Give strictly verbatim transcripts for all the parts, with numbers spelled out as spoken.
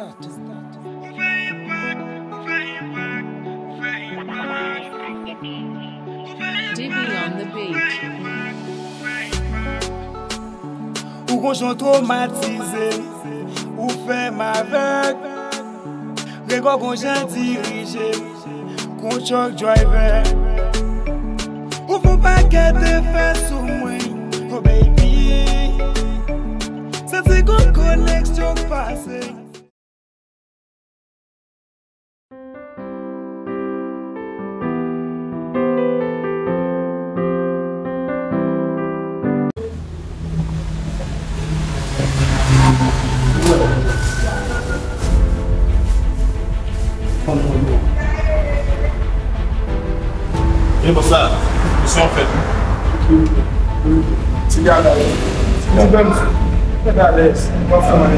D B on the beat. Ou gon jan twomatize m, ou fè m avèg. Regard w gon jan dirije m, kon truck driver. Ou fè yon pakèt efè sou mwen, oh baby. Santi gon koneksyon k pase. Vini, bòs la. Misyon fèt. Ti gagay. Ti bèm. Fèt alèz. Mwen fè mwen.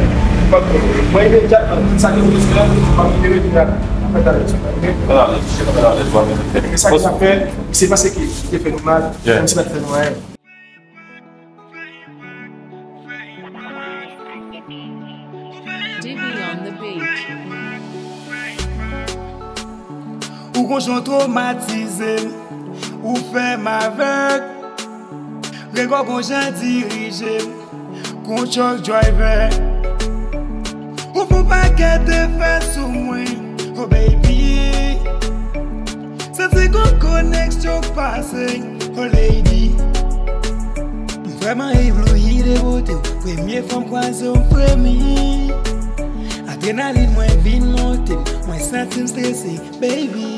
Mwen imedyatman, sa ki pou espere, mwen libere tou la. Fèt alèz. Fèt alèz. Fèt alèz. Sa ki sa fè, se paske ki te fè nou mal, menm si pa te fè nou anyen. D B on the beat. Ou gon jan twomatize m, ou fè m avèg. Regard w gon jan dirije m, kon truck driver. Ou fè yon pakèt efè sou mwen, oh baby. Santi gon koneksyon k pase, oh lady. M vrèman eblouyi de bote w. Premye fwa m kwaze w, m fremi. Adrenalin mwen vin monte m, mwen santi m strese, baby.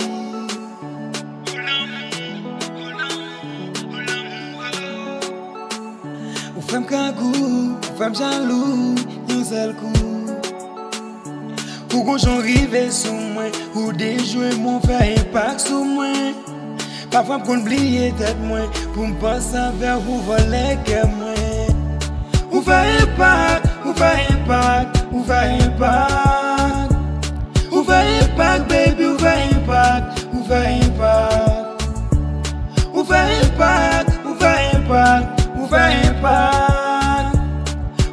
Ou fè m grangou, ou fè m jalou, yon sèl kou. Ou gon jan w rive sou mwen, ou dejwe mwen, ou fè enpak sou mwen. Pafwa m konn bliye tèt mwen, pou m panse avè w, ou vòlè kè mwen. Ou fè enpak, ou fè enpak, ou fè enpak. Ou fè enpak, baby, ou fè enpak, ou fè enpak. Ou fè enpak, ou fè enpak, ou fè enpak.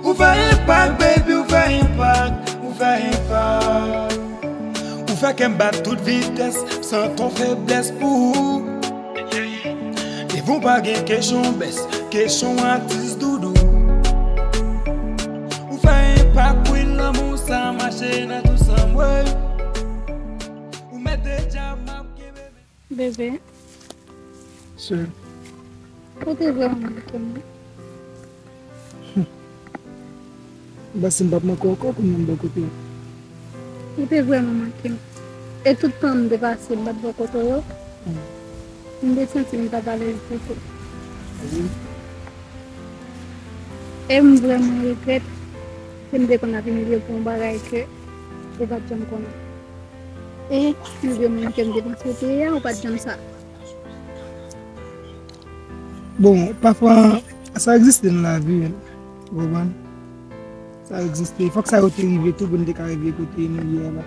Ou fè enpak, baby, ou fè enpak, ou fè enpak. Ou fè kè m bat tout vitès, santi yon feblès pou ou. Devan w pa gen kesyon bès, kesyon atis doudou. Ou fè enpak, wi, lanmou sa mache nan tout san m, wi. Ou mèt de djab, m ap kenbe. Bebe. Sè. Ou te vrèman manke m wi. M panse m p ap manke w ankò kounye a m bò kote w. Ou te vrèman manke m. E tout tan m te pase m pa t bò kote w yo, m te santi m pa t alèz ditou. E m vrèman regrèt ke m te konn ap imilye w pou yon bagay ke ou pa t janm konnen. E m vle moun ke m te panse w te ye a, ou pa t janm sa. Bon, pafwa, sa egziste nan lavi, ou konprann? Sa egziste. Fòk sa yo te rive tou pou n te ka rive kote nou ye a la.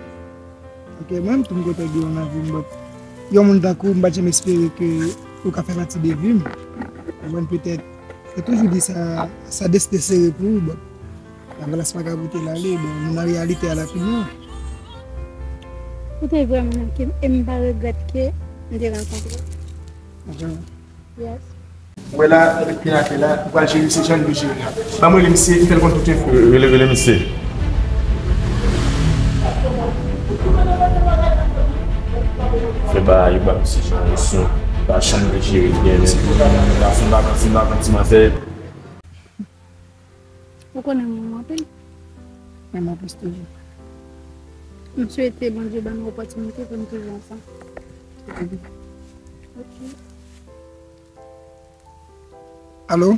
Ok, mwen menm tou m kontan gen w nan vi m, but yon moun tankou w, m pa t janm espere ke ou ka fè pati de vi m. Ou konprann, petèt, yo toujou di sa, sa desten sere pou ou, but lavalas pa ka pote l ale, bon, nou nan reyalite a la kounye a. Ou te vrèman manke m, e m pa regrèt ke m te rankontre w. Yes. Ou wè la, avèk pye atè la, ou pral jere misye jan l dwe jere a. Ban m rele misye, m fè l konn tout enfo. Rele, rele misye. Fè bagay, ou ba misye jan leson. Ou pa janm vle jere l byen, men. Gason pa konn, si m pa konn ti manzè. Ou konnen m renmen w anpil. Renmen w plis toujou. M swete Bondye ban nou opòtinite pou n toujou ansanm. Ok. Alo?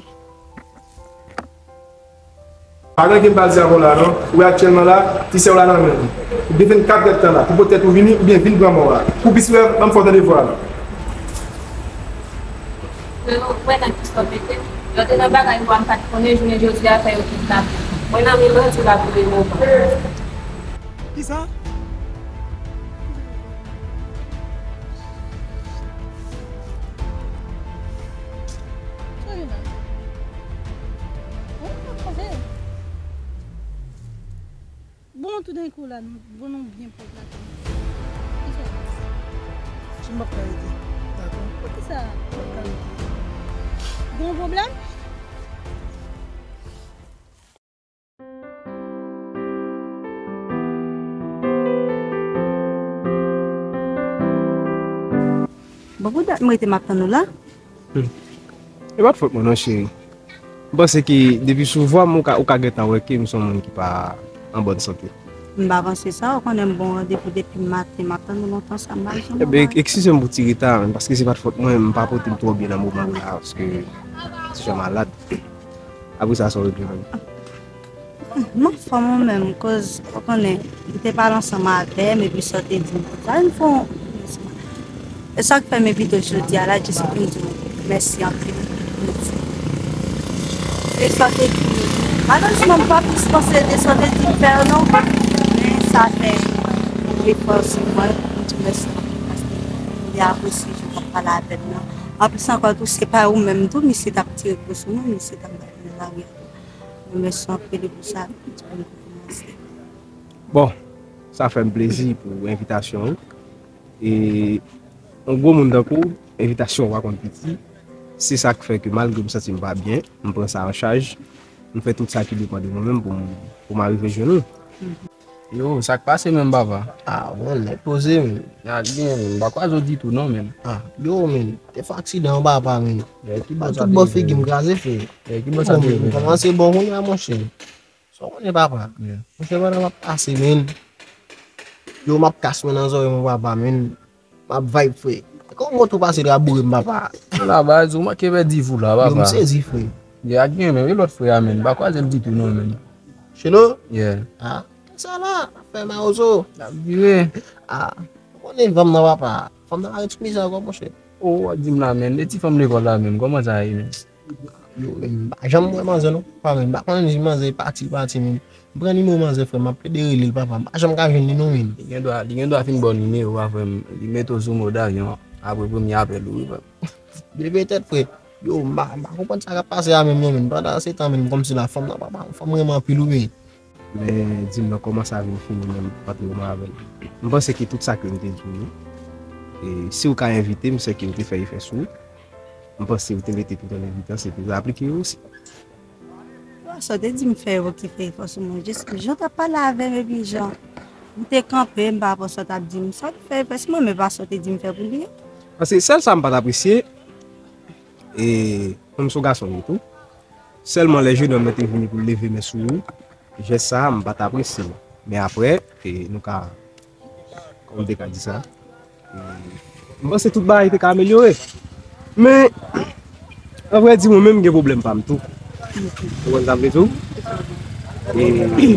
Pa gen anyen m pral di avè w la non. Ou wè aktyèlman la, ti sè w la nan men m. Ou gen vennkat èdtan la pou pote tèt ou vini oubyen vin pran mò a. Pou plis rèv, ban m fè w tande vwa l. Frero, ou wè nan kisa w mete m? Lè w te nan bagay ou a, m pa t konnen jounen jodi a fè yo kidnape m. Mwen nan men bandi w ap vire moman. Kisa? Sa gen la? Bon, sa pase. Bon, Toudenkou la, nou, bon, nou byen pwòp la. Kisa w panse? Jan m ap ka rete. Dakò. Poukisa? Jan m ap ka rete. Gen yon pwoblèm? Bon, pou dat m rete m ap tann ou la. Hmm. E pa t fòt mwen non, cheri. M panse ke depi sou vwa m, ou ka, ou ka gentan wè ke m se yon moun ki pa an bòn sante. M pa panse sa, ou konnen m bon randevou depi maten, m ap tann ou lontan sa, m pa janm wè. Ebyen, eskize m pou ti reta a, men, paske se pa t fòt mwen, m pa pote m twò byen nan moman yo la, paske m ti jan malad. Apre sa, sa w regle menm? M anfòm ou menm, koz ou konnen, m te pale ansanm avè m, epi sa w te di m, sa vin fè yon, e sa k fè m envite w jodi a la, jis pou m di w mèsi anpil. E sa w te di m, malerezman, m pa plis panse de sa w te di m fè yo non, men sa fè yon efò sou mwen, m di w mèsi anpil, paske m te apresye jan w t ap pale avè m nan. Anplis ankò tou, se pa ou menm tou, misye t ap tire kou sou mwen, misye t ap bat mwen nan lari a. Mèsi anpil pou sa. Bon, sa fè m plezi pou envitasyon ou. E yon gwo moun tankou w, envitasyon ou pa konn piti. Se sa k fè ke malgre m santi m pa byen, m pran sa an chaj. M fè tout sa ki depann de mwen menm pou m, pou m arive jwenn ou. Yo, sa k pase menm, papa? Ah, bon, nèg poze, men. A, byen, men, m pa kwaze w ditou non, men. Ah, yo, men, te fè aksidan, papa, men. Tout bò figi m kraze, frè. Ki bò sa te ye? Kòmanse bon kounye a, monchè. Sa w konnen, papa? Monchè, pandan m ap pase, men. Yo, m ap kas mwen nan zòrèy mwen, papa, men. M ap vibe, frè. Kòman moto pase l raboure m, papa? La baz, ou manke pèdi vou la, papa. Yo, m sezi, frè. Ye, ak gen menm, e lòt frè a, men. M pa kwaze l ditou non, men. Chelo? Yeah. Ah, sa la, afè mawozo. L ap vire. Ah, ou konnen fanm nan, papa. Fanm nan pa gen tout mizè ankò, monchè. O, w ap di m la, men. E ti fanm lekòl la, men. Kòman sa ye, men? Yo, men, m pa janm wè manzè non, papa, men. M pa konnen si manzè pati, pati, men. M pran nimewo manzè, frè m, m ap plede rele l, papa. M pa janm ka jwenn li non, men. Li gen dwa, li gen dwa fin ba w nimewo a, frè m. Li mete w sou mòd avyon apre premye apèl ou, wi, frè m. Byen petèt, frè. Yo, m pa, m pa konprann sa k ap pase a menm non, men. Pandan se tan, men, kòmsi la fanm nan, papa, fanm renmen anpil, wi, men. Men, di m non, kòman sa vin fini menm ant ou menm avè l? M panse ke tout sa ke m te di w yo, e si w ka envite m, se ke m te fè efè sou ou. M panse ou te mete tout an evidans epi w aplike yo osi. Sa w te di m fè yo ki fè efò sou mwen. Jis jan w t ap pale avè m epi jan m te kanpe, m pa rapò sa w t ap di m. Sa w te fè efò sou mwen, men pa sa w te di m fè pou li. Paske sèl sa m pa t apresye, e kòm se yon gason m ye tou, sèlman lè jenòm nan te vini pou l leve men sou ou, jès sa a, m pa t apresye l. Men apre, e, nou ka, kòman m te ka di sa? E, m panse tout bagay te ka amelyore. Men, an vrè di, mwen menm, m gen pwoblèm pa m tou. Ou konprann sa m vle di w? E,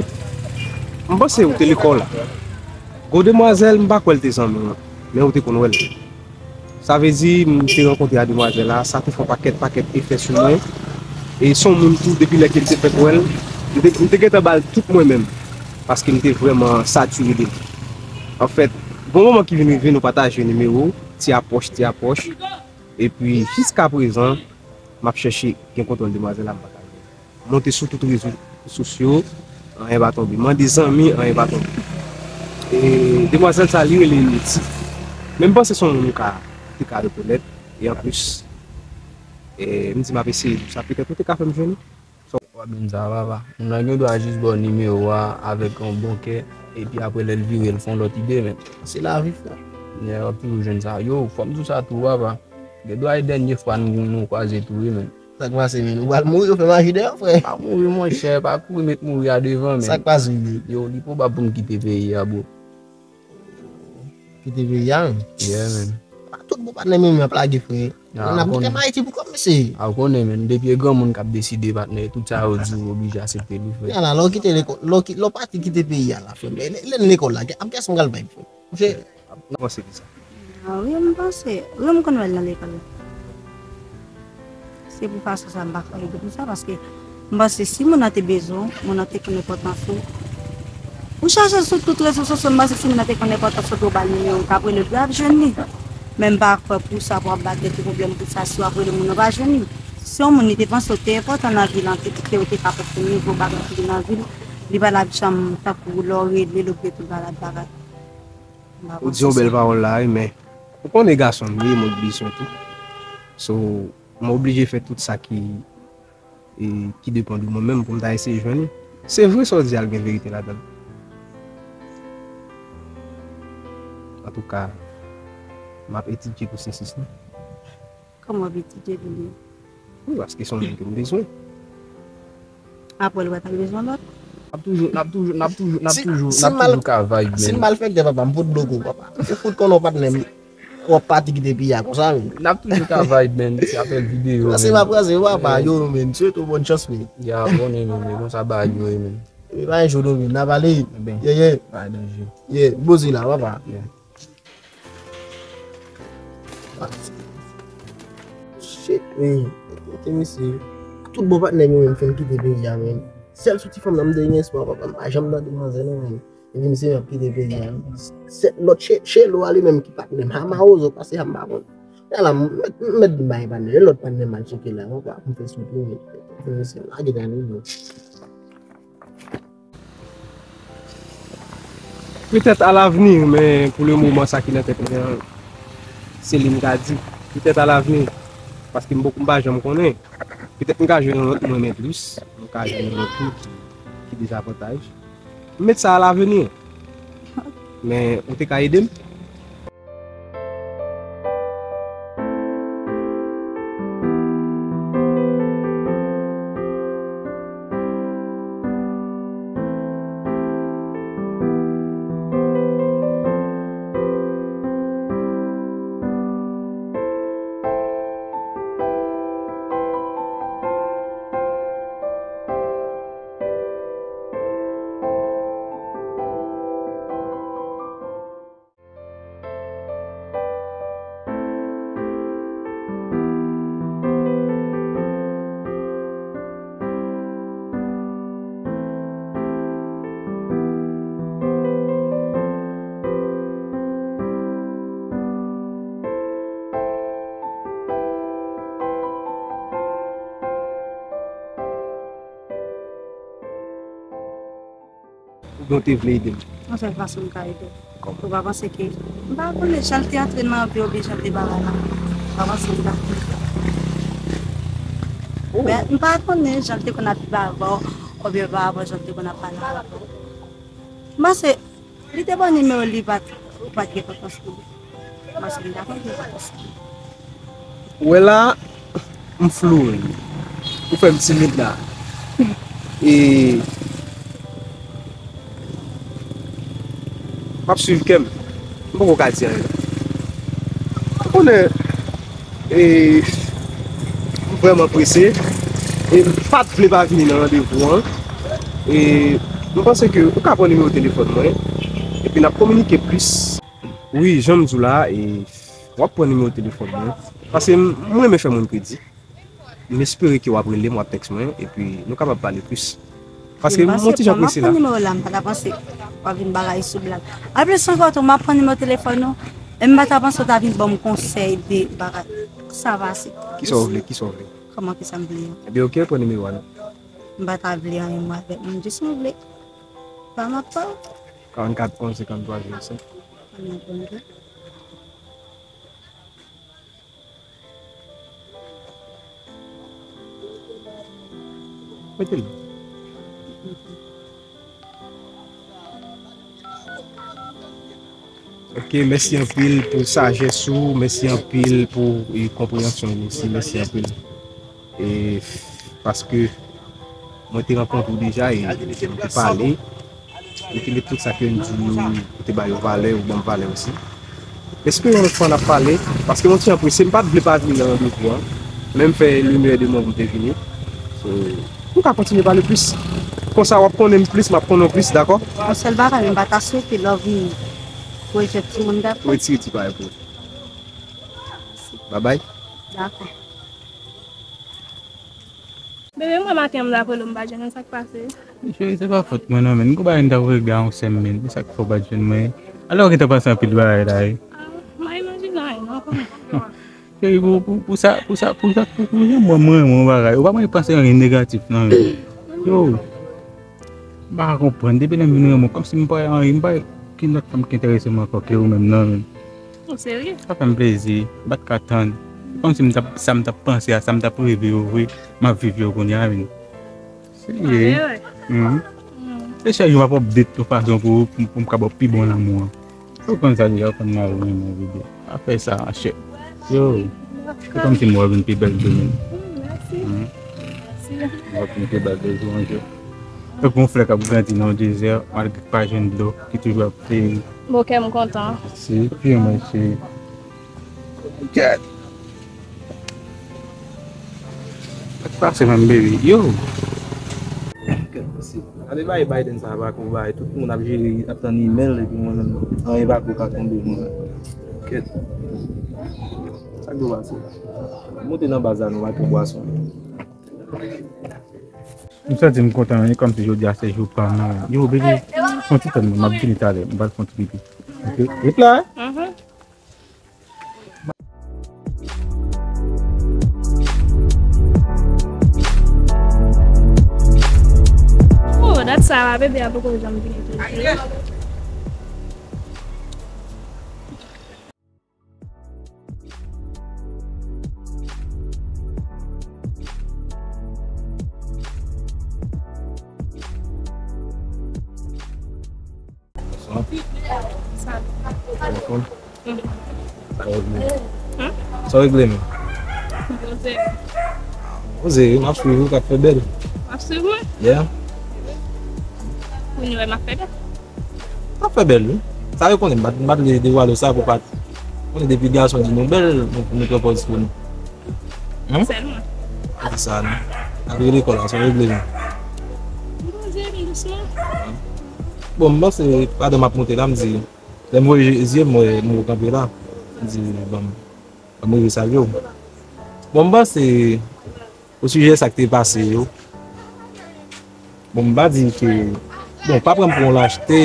m panse ou te lekòl la. Gon demwazèl, m pa kwè l te zanmi w, men ou te konn wè l. Sa vle di, m te rankontre a demwazèl la, sa te fè yon pakèt, pakèt efè sou mwen. E se yon moun tou, depi lè ke m te fèk wè l, m te, m te gentan ba l tout mwen menm. Paske m te vrèman satire de li. Anfèt, gon moman ki vin rive, nou pataje nimewo, ti apwòch, ti apwòch. Epi, jiska prezan, m ap chèche gen kontwòl demwazèl la, m pa ka jwenn. Monte sou tout rezo sosyo, anyen pa tonbe. Mande zanmi, anyen pa tonbe. E demwazèl sa, li rele Niti. Men m panse se yon moun ou ka, ou te ka rekonèt. E anplis, e m di m ap eseye di w sa, petèt ou te ka fè m jwenn li. W ap jwenn sa, papa. Moun nan gen dwa jis ba w nimewo a avèk yon bon kè, epi apre lè l vire, l fè yon lòt ide, men. Se lavi, frè. Yeah, w ap toujou jwenn sa. Yo, fò m di w sa tou, papa. Gen dwa e dènye fwa nou, nou kwaze tou, wi, men. Sa k pase, men? Ou pral mouri, ou fè maji dèyè w, frè? Pa mouri, monchè, pa kouri met mouri a devan, men. Sa k pase, men? Yo, li pwobab pou m kite peyi a, bro. Kite peyi a, men? Yeah, men. Pa tout bon patnè men m ap lage, frè. N ap kite Ayiti pou kòmanse. A, ou konnen, men. Depi e granmoun k ap deside, patnè, tout sa yo di, ou oblije aksepte li, frè. Ya la, lè w kite lekòl, lè w ki-, lè w pati kite peyi a la, frè. Lè, lè, lè n lekòl la, ak kiyès m pral vibe, frè? Monchè, ou panse ki sa? Ah, wi, m panse. Wi, m konn wè l nan lekòl la. Se pou fason sa m pa ka ede pou sa, paske m panse si moun nan te bezwen w, moun nan te konn enpòtans ou. Ou chache l sou tout rezo sosyo, m panse si moun nan te konn enpòtans ou, ou ba l nimewo, ou t ap rele l, ou ap jwenn li. Men m pa kwè pou sa, pou w ap ba tèt ou pwoblèm pou sa, si w ap rele moun nan, ou pa jwenn li. Si se yon moun li te panse ou te enpòtan nan vi l, an te kite ou te ka pote nivo bagay ki nan vi l, Li pa t ap janm tankou lè w rele l, ou gen tout bagay bagay. M pa panse sa. Ou di yon bèl pawòl la, wi, men ou konnen gason m ye, mwen bezwen tou. So, mwen oblije fè tout sa ki, e, ki depann de mwen menm pou m ta eseye jwenn li. Se vre sa w di a, l gen verite ladan l. Antouka, m ap etidye pwosesis lan. Kòman w ap etidye pou li? Wi, paske se yon moun ke m bezwen. Apre l, ou pa t ap bezwen lòt? N ap toujou, n ap toujou, n ap toujou, n ap toujou, n ap toujou ka vibe, man. Si l malfektè, papa, m fout bloke w, papa. Ou fout konnen w patnè m. W ap pati kite peyi a konsa, men. N ap toujou ka vibe, man. Ti apèl videyo, man. Ranse m ap ranse w, papa, yo, man. Swete w bòn chans, man. Ya, konnen, man, men konsa bagay yo ye, man. E pa yon jou, non, man. N ap ale. Ebyen, yeah, yeah. Pa danje. Yeah, bozi la, papa. Yeah. Shit, man. Kote misye? Tout bon patnè m yo menm fin kite peyi a, man. Sèl sou ti fanm nan m te gen espwa, papa, m pa janm tande manzè non, man. Epi misye ap kite peyi a. Sèt lòt che-, chelo a li menm ki patnè m. Hamawozo pase a m pa konn. Ala, m mèt, m mèt di m pa gen patnè. Lòt patnè m al tcheke la, papa, pou m fè sou tou, man. Misye lage tande, man. Petèt alavni, men pou le moman sa ki nan tèt mwen an, se li m ka di. Petèt alavni, paske m poko, m pa janm konnen. Petèt m ka jwenn yon lòt m renmen plis, m ka jwenn yon lòt tou ki, ki dezavantaj. M met sa alavni. Men ou te ka ede m? Oubyen w te vle ede m? Yon sèl fason m ka ede w. Kòman? Ou pa panse ke, m pa konnen, jan l te antre nan vi w oubyen jan l te bagay la. M pa panse m ta. Oh. Men, m pa konnen jan l te konn ap viv avè w, oubyen pa rapò jan l te konn ap pale avè w. M panse, li te ban nimewo li, pa t, ou pa t gen enpòtans pou li. Paske m ta konn gen enpòtans pou li. Ou wè la, m flou, wi. Ou fè m timid la. E m ap swiv kè m. M poko ka di anyen. Ou konnen, e, m vrèman prese. E m pa t vle pa vini nan randevou an. E m panse ke ou ka pran nimewo telefòn mwen. Epi n ap kominike plis. Wi, jan m di w la, e w ap pran nimewo telefòn mwen. Paske m, m renmen fè moun kredi. M espere ke w ap rele m, w ap tèks mwen, epi nou kapab pale plis. Paske m yon ti jan prese la. M ap pran nimewo la, m pa ta panse w ap vin bagay sou blag. Anplis ankò tou, m ap pran nimewo telefòn ou, e m pa ta panse w ta vin ban m konsèy de bagay. Sa pase. Kisa w vle? Kisa w vle? Kòman kisa m vle an? Ebyen, oke, pran nimewo a non. M pa ta vle anyen mwen avèk moun, jis mwen vle. Pa m ap pa w. Karannkat onz senkanntwa zewo senk. Anyen konn. Mete l. Ok, mèsi anpil pou sajès ou, mèsi anpil pou, e, konpreyansyon ou osi, mèsi anpil. E, paske mwen te rankontre w deja e nou te pale. Ou te met tout sa ke m di ou, ou te ba yo valè, ou ban m valè osi. Espere yon lòt fwa n ap pale, paske m yon ti jan prese, m pa t vle pa vini nan randevou an, men m fè le meilleur de moi pou m te vini. So, nou ka kontinye pale plis. Konsa w ap konnen m plis, m ap konnen w plis, dakò? Yon sèl bagay, m pa ta swete lè w vini pou w jwenn timoun, dakò? Retire ti bagay pou ou. Babay. Dakò. Bebe, m wè maten an m t ap rele w, m pa t jwenn ou, sa k pase? Cheri, se pa fòt mwen non, men. Gon bagay m t ap regle a yon sè m, men. Se sa k fè w pa t jwenn mwen. Alò, w gentan pase anpil bagay la, wi. Ah, m pa imajine anyen non, kòman? Cheri, pou, pou, pou sa, pou sa, pou sa, pou, pou jan mwen, mwen, mwen bagay. Ou pa mwen panse anyen negatif non, men. Yo. M pa ka konprann. Depi lè m vin renmen w, kòmsi m pa wè anyen, m pa wè okenn lòt fanm ki enterese m ankò ke ou menm nan, menm. Ou serye? Sa fè m plezi, m pa t ka tann. Kòmsi m t ap, sa m t ap panse a, sa m t ap reve yo vre, m ap viv yo kounye a, menm. Serye, wi. Mhm. E chak jou m ap update yon fason pou, pou, pou m ka ba w pi bon lanmou an. Ou konn sa deja, ou konn mari mwen, bebe. Pa fè sa, chè. Yo, se kòmsi m wè w vin pi bèl toujou. Mèsi. Mhm. Mèsi. M wè w vin pi bèl toujou, anjou. Tankou yon flè k ap grandi nan yon dezè, malgre k pa jwenn dlo, ki toujou ap fleri. Bon, kè m kontan. Mèsi, pi mwen, cheri. Kèt. Sa k pase menm, baby? Yo! Kèt, mesye. Gade bay Biden sa pako bay. Tout moun ap jere, ap tann imèl, epi mwen menm, anyen pako ka tonbe mwen. Kèt. Sa k dwe pase? Monte nan baz la, nou al pran bwason. M santi m kontan, e kòmsi jodi a se jou pa m nan. Yo, baby, fè yon ti tann mwen, m ap vini talè, m pral fè yon ti pipi. Ok? Ret la, wi? Mhm. Oh, dat sa, bebe a poko janm vini toujou. Sa w regle? Sa w regle, men? Poze. Poze, wi, m ap swiv ou k ap fè bèl. W ap swiv mwen? Yeah. Kounye a, m ap fè bèl. M ap fè bèl, wi. Sa yo konnen, m pa t, m pa t vle devwale w sa pou pa t konnen depi gason di nou bèl, nou, nou pran pòz pou nou. Sèlman. Pa di sa, non. Ap rele kò la, sa w regle, non. M poze m dousman. Bon, m panse, pandan m ap monte la, m di, lè m voye je-, zye m, m wè nou kanpe la. M di, bon, m rive salye w. Bon, m panse, osijè sa k te pase yo, bon, m pa di ke, bon, pa pran m pou yon lachte,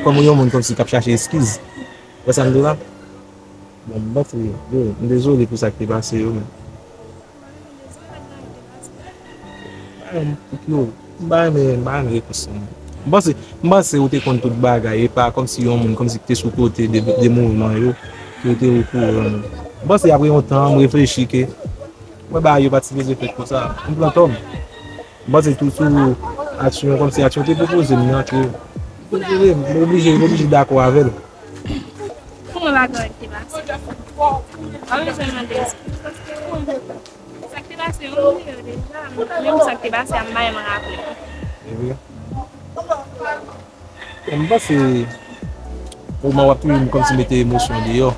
kòm yon moun kòmsi k ap chache eskiz. Wè sa m di w la? Bon, m panse, yo, m dezole pou sa k te pase yo, men. Yo, m pa renmen, m pa renmen repons sa. M panse, m panse ou te konn tout bagay, e pa kòmsi yon moun, kòmsi ki te sou kote de, de mouvman yo, ke ou te okouran. M panse apre yon tan, m reflechi ke, mwen bagay yo pa t sipoze fèt konsa. M pran tò m. M panse tou sou aksyon, kòmsi aksyon te pwopoze m nan ke, m oblije, m oblije dakò avè l. Pou mwen pa gen anyen ki te pase. Pa bezwen mande eskiz, paske sa k te pase, yo bliye yo deja. Menm sa k te pase a, m pa menm raple. Epi, bon, m panse, ou, w ap toujou kòmsi mete emosyon deyò.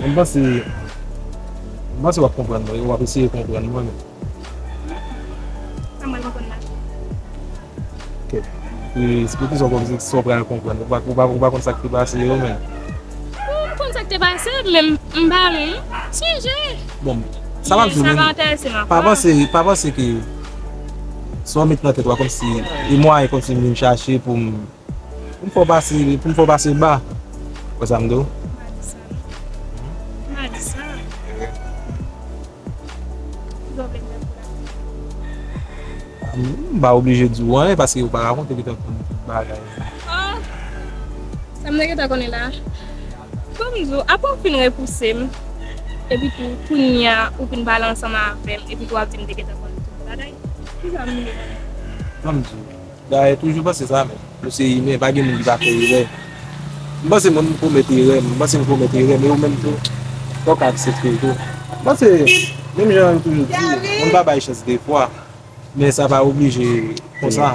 Men m panse, m panse w ap konprann mwen, w ap eseye konprann mwen. Sa mwen konprann la. Ok. E, se poukisa w konn, sa w pral konprann. Ou pa, ou pa, ou pa konn sa k te pase yo, men. Ou konn sa k te pase, men m pa menm sonje. Bon, sa m ap di w, men, pa panse, pa panse ke sa w met nan tèt ou a kòmsi, e mwayen kòmsi m vin chache pou m, pou m fè w pase, pou m fè w pase ba. Wè sa m di w? Pa di sa. Pa di sa. Kisa w vle m fè pou la? M pa oblije di w anyen, paske ou pa rakonte ki te konn tout bagay. Oh! Sa m te gentan konnen la. Ban m di w, apre w fin repouse m, epi tou, kounye a, ou fin pale ansanm avè m, epi tou w ap di m te gentan konnen tout bagay. Kisa m vle konnen? Ban m di w. Dayè, toujou panse sa, men nou se imen, pa gen moun ki pa fè erè. M panse mwen, m komèt erè, m panse m komèt erè, men ou menm tou, fòk w aksepte l tou. M panse, menm jan yo toujou di, moun pa bay chans de fwa, men sa pa oblije konsa.